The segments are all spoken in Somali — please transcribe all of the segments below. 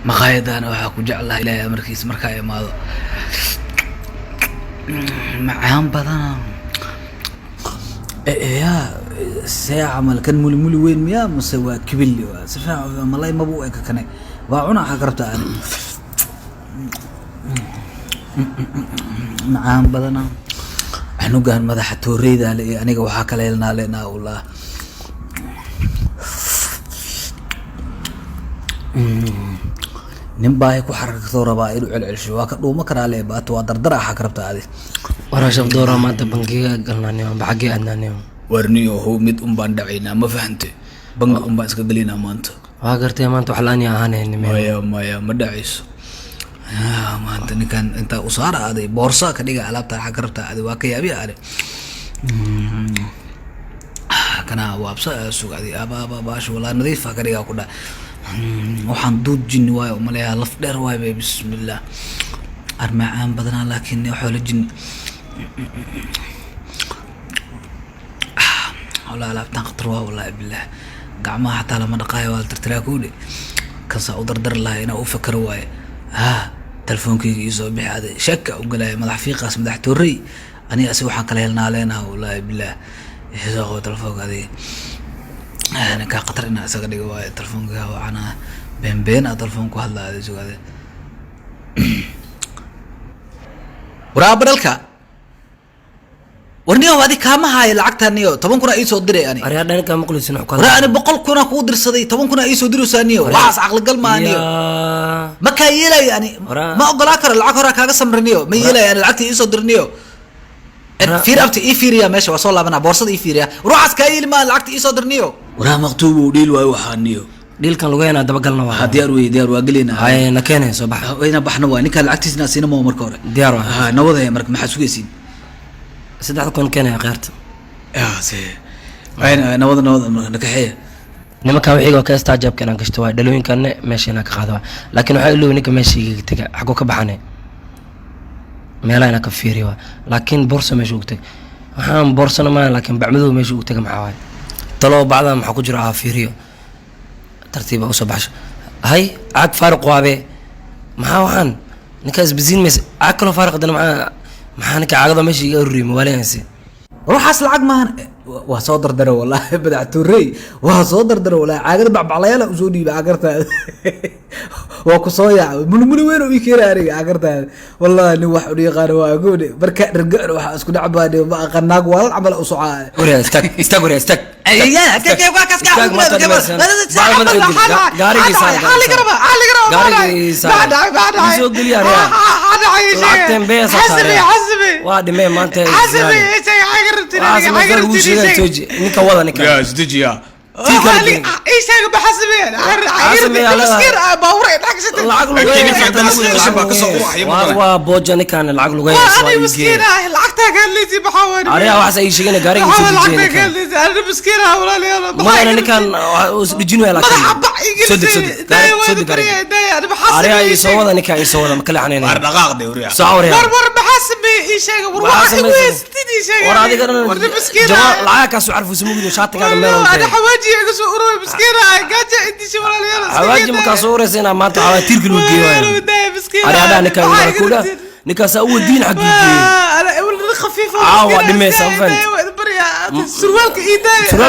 Maqaayadana waxaa ku jeclahay Ilaahay amarkiis markaa imaado macaan badana. Yaa see camal kan mulimuli weyn miyaa mase waa kibili? Waa si fiican, malay maba u eka kane. Waa cuna, waxaa ka rabtaa ani macaan badana. Canugan madaxa tooreyda le iyo aniga waxaa kala helnaa lenaa wallah. Nin baahi ku xaragtoo rabaa inuu celcelsho, waa ka dhuuma karaa le baato, waa dardar. Axaa ka rabtaa adi? Waraa shabdoora, maanta bangiga galnaaniyo amba xaggee aadnaaniyo? Warniyo how mid un baan dhacaynaa, ma fahante? Bangi un baan iska gelinaa maanta. Waa gartay, maanta wax la-aan yaa ahaanayni. Maya, maya, ma dhacayso. Maanta ninkan intaa usaara aday boorsa ka dhiga alaabta. Xaa ka rabtaa adi? Waa ka yaabiya ade. Kana waabsa sugadi aba aba baasha walaa nadiifa ka dhigaa ku dha. Waxaan duud jinni waayo umaleeyaa, laf dheer waayo be. Bismillah, armacaan badanaa, laakiin xoolo jinni walaa alaabtaan khatar waa, wallahi bilah. Gacmaha xataa lama dhaqaayo, waa la tirtiraa kowdhe. Kansaa u dardar lahay inaa u fakaro waaye. Ha, telefoonkeyga iisoo bixi ade, shaka u galaya madax fiiqaas madax toorey. Aniga asi waxaan kala helnaa leenaha, wallahi bilah. Isoo qabo telefoonka adiga. Ninkaa khatar inaa isaga dhigo waaye. Telefoonka wacana, been been aa telefoon ku hadla ade, sugaade. Waraaba dhalka, war niyow, adi kaama haayo lacagta niyo, 10,000 aa iisoo diray ani. Aryaa dhanka maqluysin wax ku Waraa ani 100,000 kugu dirsaday, 10,000 aa iisoo diraysaa niyo. Waxaas caqligal maa niyo. Yaa. Ma kaa yeelayo ani. Waraa. Ma ogolaa karo, lacag horaa kaaga samriniyo, ma yeelayo ani lacagta iisoo dirniyo. Waraa. Fiir abti, ii fiiriya meesha, waa soo laabanaa, boorsada ii fiiriya. Ruuxaas kaa yeeli maa lacagta iisoo dirniyo. Waraa maqtuub uu dhiil waayo waxaa niyo. Dhiilkan lugeynaa dabagalna waa. Ha, diyaar wey, diyaar waa gelaynaa. Haye, na keenay, soo baxa. Wayna baxna waay, ninkaa lacagtiisna siina maa marka hore. Diyaar waa. Ha, nawadaya marka, maxaa sugaysiin? 3,000 keenaya kheyrta. Ya se ayna nawada nawada marka nakaxeeya. Nimankan wixiga ka istaa jeebka inaan gashto waay, dhalooyinkanne meesha inaan ka qaado waay, laakiin waxaa iloobi ninka meesha igaga tega, xaguu ka baxane, meelaha inaan ka fiiriyo waay. Laakiin boorso meesha ugu tega, waxaan boorsona maaha, laakiin bacmadow meesha ugu tega maxaa waay? Talo bacda maxaa ku jira? Aa fiiriyo, tartiiba usoo baxsho. Hay, caag faaruq waabe, maxaa waxaan ninkaas bisiin maysa? Caag kaloo faaruq haddana, maxaa ninka caagada meesha iga ururiyay mawaaliyansi? Ruuxaas lacag maahan, waa soo dardara wallahi. Madax tuurey waa soo dardara wallahi. Caagada bacbaclayaala usoo dhiibay cagartaada, waa ku soo yaaca mulmuli weyn oo ii keena aniga cagartaada. Wallahi nin wax udhiiqaana waa gooni marka dhargaan waxaa isku dhacbaani, ma aqaan, naag waalal camal u socaa. Waryaa istaag, istaag, waryaa istaag. Istaag, maanta dhimaysan. Bacda madaxa geli. Gaarigii saar, gaarigii saar. Ii soo geliya aryaa. Lacagteen beesa saaraya. Waa dhimee maanta. Waxaa samaysan lagu sheegaya, jooji ninka wada ninka. Isdejiya. Tii kale gelin. Lacag lugeeya. Waa booja ninkan, lacag lugeeya waa ii geeya. Aryaa waxaas ay sheegeen, gaariga soo dejiya ninkan. Mudane ninkan waa uu isdhejin waaya, laakiin soo deg, soo deg gaari, soo deg gaariga. Aryaa ii soo wada ninkan, ii soo wada, ma kala xanaynaya. Dhaqaaq de wariya. Soo waryaa. Waxaa samaysay. War adiga dhan jawaab lacag kaasoo carfuusa mugdo shaatigaaga meel walba. Xawaaji markaa soo uraysa inaa maanta xawaa tiirka lagu geeyo waayo. Aryaa ninkan wada kudha, ninkaasaa u wadiin xagguu geeyey. Caawa dhimaysa, ma fahanti? Surwaal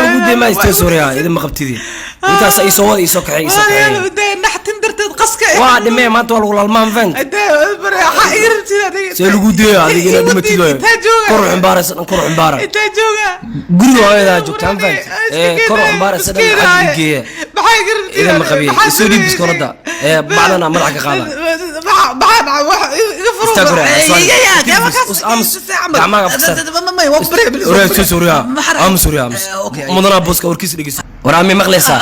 ugu deemaa istee suuraya idin ma qabtidi. Ninkaas ii soo wada, ii soo kaxeey, ii soo kaxeey. Waa dhimee maanta, waa lagu lalmaa, ma fahanti? See lagu deeyo adiga inaad dhimatid waayo. Kor u xumbaaraysa dhan, kor u xumbaara. Guriga hooyadaa joogta, ma fahanti? Ee kor u xumbaaraysa dhan xag u geeya. Idin ma qabiye, isoo dhiib biskoolada. Ee bacdana madaxa ka qaada. Istaag waryaa, us aamus, gacmaha qabsar. Waryaa, soo suuriyaa. Aamus waryaa, aamus. Mudanaa booska warkiisa dhegeyso. War ami maqlaysaa?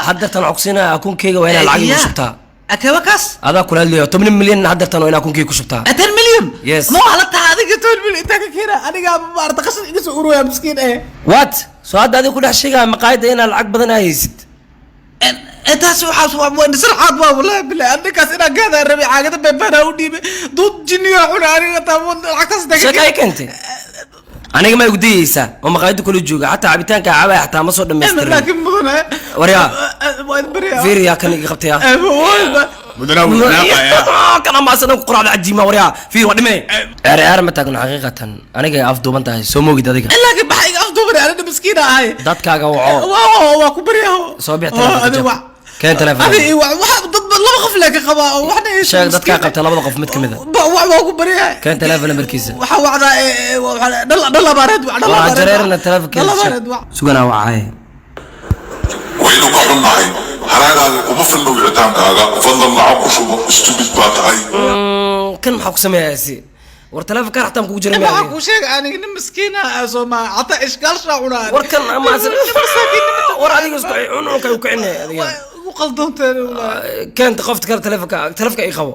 Haddeertan waxaan ku siinayaa akunkeyga, waa inaad lacag igu shubtaa. Akewakaas. Adaa kula hadlaya, 10 milyan haddeertan waa inaad akunkeyga ku shubtaa. 10 milyan? Yes. Ma wax la taha adiga 10 milyan intaa ka keena aniga? Maarata qashin iga soo ururaya miskiin eh. What? Soo hadda adiga ku dhex sheegaya maqaayadda inaad lacag badan aa haysid. Intaas waxaas waa nisarxaad waa, wallahi bilahi, ninkaas inaan gaadaa rabay, caagada beebaanaa u dhiibay, duud jinniyaa cuna aniga taa lacagtaas. Sheeka ay keentay. Aniga ma igu dayeysaa oo maqaayadda kula jooga? Xataa cabitaanka cabaya xataa ma soo dhamaystirin. Laakiin mudane. Waryaa. Waa baryaa. Fiiriyaa, kan iga qabtaya. Mudana wuu xanaaqayaa. Kan ama asadan ku quraacda cajiima. Waryaa, fiir, waa dhime. Ceer ceer ma taagno. Xaqiiqatan aniga ay afduuban tahay, soo moogid adiga. Laakiin maxaa iga afduubanay? Anina miskiin ahay. Dadkaaga waco. Waa ku baryaho. Soo bix telefoonka. Adi jab. wac. Keen telefoonka. Adi waxa dad laba qof lee ka qabaa oo waxna ay Sheeg dadkaa qabta, labada qof mid ka mid a. Waa ku baryahay. Keen telefoon nambarkiisa. Waxaa wacdaa dhal abaareed wac, dhal Waa abaareed. jareerna Dhal telefoonkeeda. abaareed wac. Suganaa wacaaye. Waxaynu ka xunnahay, haraagaaga kuma filna wicitaankaaga. Fadlan lacag ku shubo. Stupid baa tahay. Kan maxaa ku sameeyaasi? War, telefoonka xataa kugu jira Waxaa miyaa? kuu sheegay, aniga nin miskiin ah soo ma xataa ishkaal shaacunaa. War, kan ama war adiga isku cununka u kicinay adiga. Ugu qaldoonteen wallaahi. Keenta qofta kale telefoonka, telefoonka ii qabo.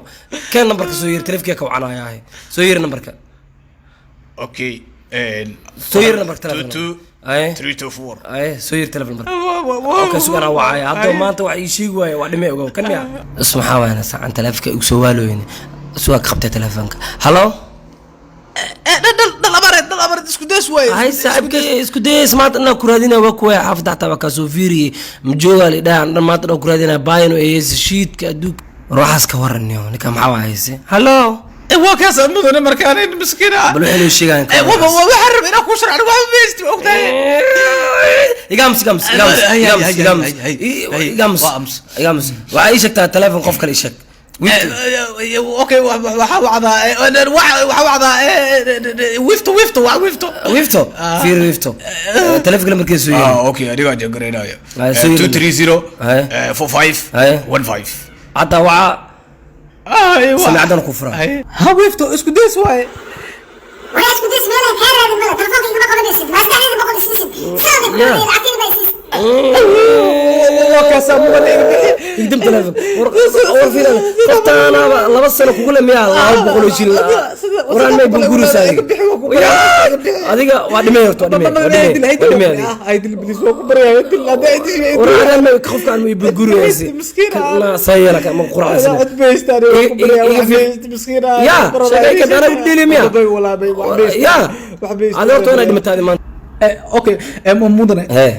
Keen nambarka, soo yiri telefoonka ka wacanaya. Soo yiri nambarka. Okay. Soo yiri nambarka telefoonka. 2 Ay. 2 3 2 4. Ay, soo yiri telefoon nambarka. Okay, sugan wacaya hadda. Maanta wax ii sheegi waaye, waa dhimay. Ogow kan miya is maxaa waana sacan telefoonka igu soo waalooyin. Sugaa ka qabtay telefoonka. Hello. Dhal abaareed, dhal abaareed, isku days waaye. Hay saaxiibkay, isku days maanta inaan ku raadinaya. Waa kuwaya xaafadda xataa waa kaasoo fiiriyey, majoogaa la idhaha dhan. Maanta dhan ku raadinaya baayano eeyeysa shiidka adduunka. War, waxaas ka waraniyo ninka maxaa waa hayse? Hello. Waa kaas mudane, marka aniga miskiin ah. Bal waxay noo sheegaan ka Waxaa rabay inaan kuu sharxo, waxba ma haysti, ogtahay. Igams, igams, igams. Ay, ay, Igams. ay, Igams. ay, ay, ay, Igams. waa ams. Igams. Waxaa ii sheegtaa telefoon qof kale, ii sheeg. Okay, waxaa wacdaa, waxaa wacdaa wifto, wifto waa wifto. Wifto, fiir wifto telefoonka lambarkiisa soo yeeri. Ah, okay, adigaa jeegaraynaya. Ay, soo yiri. 2 3 0 Ay. 4 5 Ay. 1 5. Hataa waxaa samecadana ku fura. Ha, wifto isku days waaye. Waa isku days meelaan kaa raadin male. Telefoonka igama qabanaysid. Waa saddexdeeda boqol isiisid. Sidaada ku Yeah. lacagteeda baa isiisid. Waa kaasaa mudane, iga bixi. Igdam telefoon. War, war, fiir, qoftaanaaba 2 sano kugula miyaa 200 oo shilin? Waraan may bungurisa adiga. Adiga waa dhimay horta, waa dhimay, waa dhimay, waa dhimay adiga. War, adaan may qofkaan may bunguriyaysi kana sayela ka ma quraacsan. Ya sheekay ka dana u dhili miya? Ya adiga horta waa inaad dhimataadi maanta. Okay, mudane. Hey.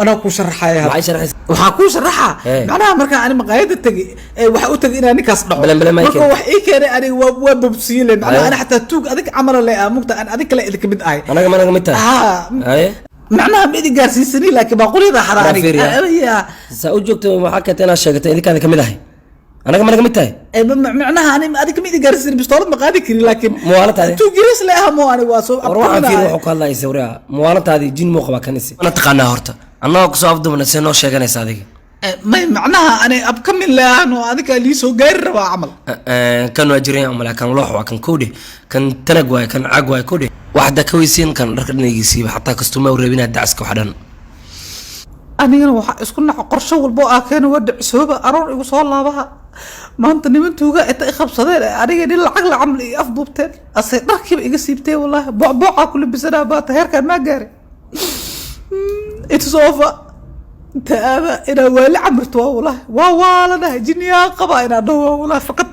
Anaa kuu sharaxaya. Maxay sharaxaysa? Waxaa kuu sharaxa. Hey. Macnaha markaa ani maqaayadda tegay, waxaa u tegay inaan ninkaas dhaco. Balen, balen, ma Marka keenay. wax ii keenay aniga waa bobsiile macnaha. Hey. Ani xataa tuug adig camala le ah mugta aan adig kale idinka mid ahay. Anaga ma naga mid tahay? Ha. Haye. Macnaha ma idin gaarsiisani, laakiin baaqulyada xada Waa aniga. fiiriya. Ya. Saa u joogto, waxaa keentay inaad sheegatay idinkaada kamid ahay. Anaga ma naga mid tahay? Macnaha ani adig ma idin gaarsiisani, bistoolad ma qaadi karin, laakiin Muwaalataadi? tuug yaris le ah mo ani waa soo War, waxaan fiir wuxuu ku hadlaysa. Waryaa, muwaalantaadii jin muu qabaa kan isi? Mana taqaanaa horta annagoo kusoo afduubna, see noo sheeganaysa adiga? May, macnaha ani abkamin le ah no, adiga lii soo gaari rabaa camal. Kan waa jiran umala, kan loox waa, kan kowdhe, kan tanag waay, kan cag waay, kowdhe. Waxda ka weysiin kan dharka dhanaygiisiiba xataa kastumaa u reebinaa dacaska wax dhan. Anigana waxaa isku naco qorsho walbo aa keena waa dhicisooba aroor igu soo laabaha. Maanta niman tuuga inta i qabsadeen, aniga nin lacag la camal i afduubteen, ase dharkiiba iga siibteen. Wallaahi boocboocaa ku labisanaa baata. Heerkaan maa gaaray? It's over. Inta aada inaa waali camirto waa, wallaahi waa waalanahay, jinniyaa qaba inaa dhaho waa, wallaahi fakad.